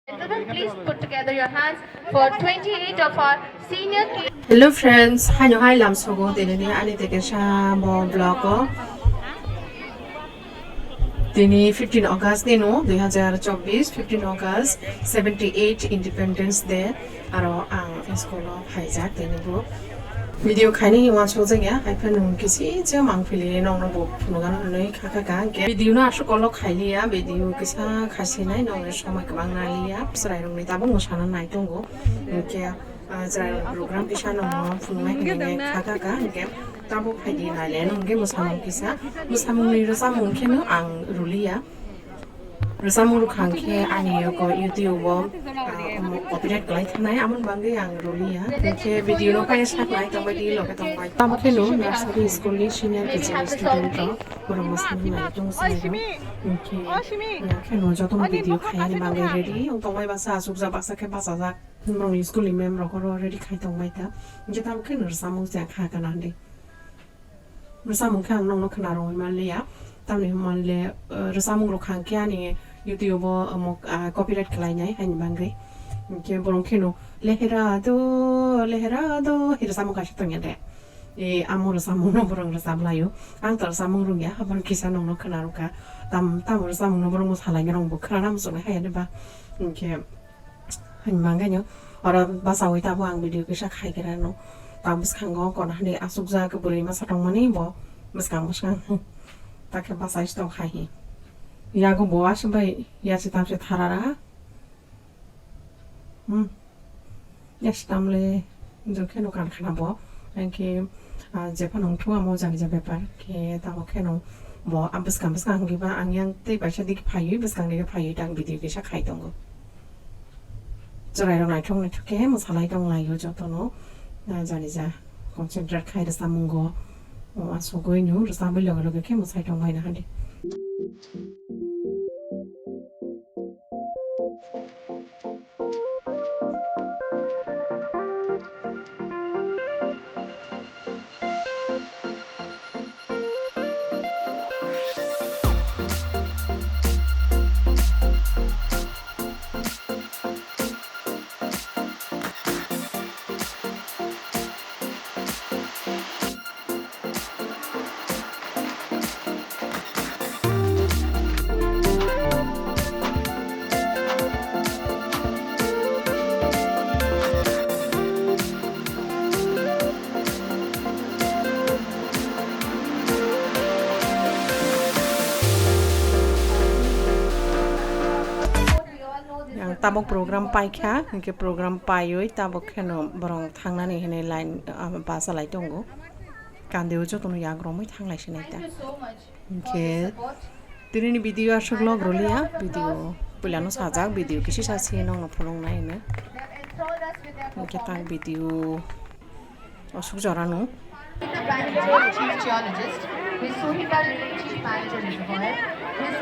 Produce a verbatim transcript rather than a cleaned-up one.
Gentlemen, please put together your hands for twenty-eight of our senior team. Hello friends, haino hai lamsogo tini ani teke sa bo vlog o. Tini fifteen August ni no, dui hazar chobbish, fifteen August, seventy-eight Independence Day. Aro ang school o phaijak tini bo. Video khaini uansuk jagya, hai phano kisi je mang phili nongno bo phunukna hwnwi kha kha kha. Hwnkhe video no aswk kolok khailiya, video kisa khaisinai nongni somoi kwbang naliya. Chwrairokni tabuk mwsana nai tongo. Hwnkhe, ah, chwrai program kisa nongno phunuknai hwnwi kha kha kha. Hwnkhe tabuk phaidi naile nongkhe mwsamung kisa. Mwsamungni rwchapmung kheno ang ruliya. Rwchapmung rwkha hwnkhe ani yogo YouTube o, ah, omo copyright kwlai thanai, amoni bagwi ang ruliya. Hwnkhe video no kaya sak nai tongbai di, loge tongbai. Tamo khe no nursery school ni senior K G ni student rok, borok mwsang nai tong sini. Hwnkhe, hwnkhe no joto no video khayani bagwi ready wng tongbai, baksa asukjak, baksa khe bachajak. Borok ni school ni ma'am rok oro ready khai tongbai ta. Hwnkhe tamo khe no rwchapmung se kha kana hwndi. Rwchapmung khe ang nongno khwna rwui manliya. Tamni hwnba le, eh, rwchapmung rok kha hwnkhe ani YouTube o omo, ah, copyright khlainai haini bagwi. Hwnkhe borok kheno lehera do, lehera do, he rwchapmung kaisa tongya de. E, amo rwchapmung no borok rwchap laio. Ang to rwchapmung rwngya, haborok kisa nongno khwna rwkha. Tam, tamo rwchapmung no borok mwsalainai rok bo khwna muchungnai haiya de ba. Hwnkhe, Hwnba hwnkhe no oro bachaui tabuk ang video kisa khai khe rano. Tang bwskango kono hani asukjak bwrwi masa tongmani bo bwskang bwskang. Takhe bachai se tong khai hi. Yago bo aswk bai yachi tamse tharara. Hmm. Yachi tamle jokhe no kan khana bo. Hwnkhe, ah, jephano wngthung amo jani ja bepar khe tamo kheno bo, ah, bwskang bwskang hwnkhe ba ang yang tei baisa dik phaiwi bwskang dik phaiwi tang video kisa khai tongo. Chwrairok naithok naithok khe mwsalai tong laio jotono, ah, jani ja concentrate khai rwchapmungo, oh, asugwi no rwchapwi loge loge khe mwsai tong bai nahadi. Ang tabuk program paikha, hwnkhe program paiwi tabuk kheno borok thangnani hinwi line, ah, bachalai tongo. Kandeo jotono yagromwi thanglai sinai ta. Hwnkhe tinini video aswk log rwliya, video puilano sajak, video kisi sasi nongno phunuknai hwnwi. Hwnkhe tak video aswk jorano. Chief Geologist, Miss Sohita Lily, Chief Manager Reservoir, Miss